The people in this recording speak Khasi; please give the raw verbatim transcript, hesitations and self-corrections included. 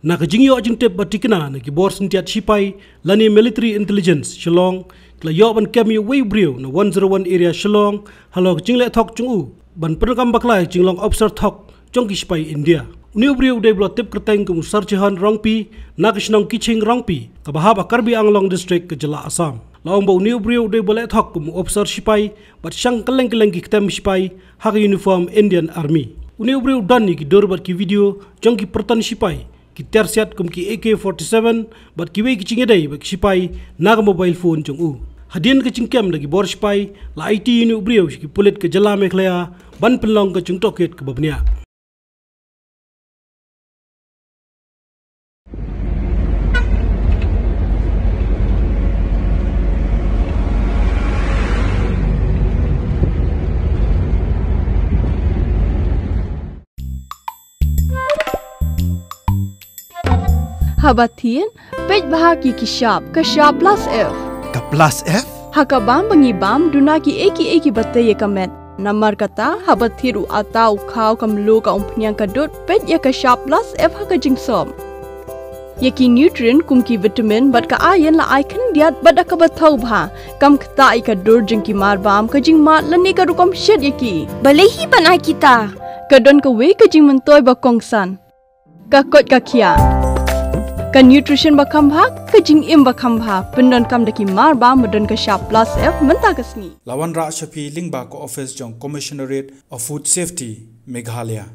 Na ka jingïoh jingtip ba tikna na ki bor syntiat shipai lane military intelligence Shillong, ki la ïoh ban kem ïa uwei u briew na one zero one area Shillong halor ka jingleh thok jong u ban pyndonkam bakla ïa ka jinglong ophisar thok jong ki shipai India. Une u briew u dei ba la tip kyrteng kum u Sarchihan Rongpi na ka shnong Kiching Rongpi kaba hap ha Karbi Anglong District ka jylla Assam. La ong ba une u briew u dei ba leh thok kum u ophisar shipai bad shang kylleng kylleng ki ktem shipai ha ka uniform Indian Army. Une u briew u don ïa ki dur bad ki video jong ki pyrton shipai, ki tiar siat kum ki A K forty-seven bad kiwei ki jingïadei bad ki shipai na ka mobile phone jong u. Hadien ka jingkem da ki bor shipai, la aiti ïa une u briew sha ki pulit ka jylla Meghalaya ban pynlong ka jingtohkit kaba bniah. Haba thied, peit bha ïa ki shap, ka shap plus F. Ka plus F? Ha ka bam ba ngi bam, duna kiei kiei kiba tei ïa ka met. Namar kata, haba thied u atta, u khaw, ka mluh, ka umphniang, ka dud, peit ïa ka shap plus F ha ka jingsop. Ïa ki nutrient kum ki vitamin bad ka iron la ai khyndiat bad da kaba thaw bha. Kam ktah ïa ka dur jong ki mar bam, ka jingmad lane ka rukom shet ïa ki. Balei hi ban ai kita? Ka don kawei ka jingmyntoi ba kongsan. Ka koit ka khiah. Ka nutrition ba kham bha, ka jingim ba kham bha. Pyndonkam da ki mar bam ba don ka shap plus F mynta ka sngi. La wanrah sha phi lyngba ka office jong Commissionerate of Food Safety, Meghalaya.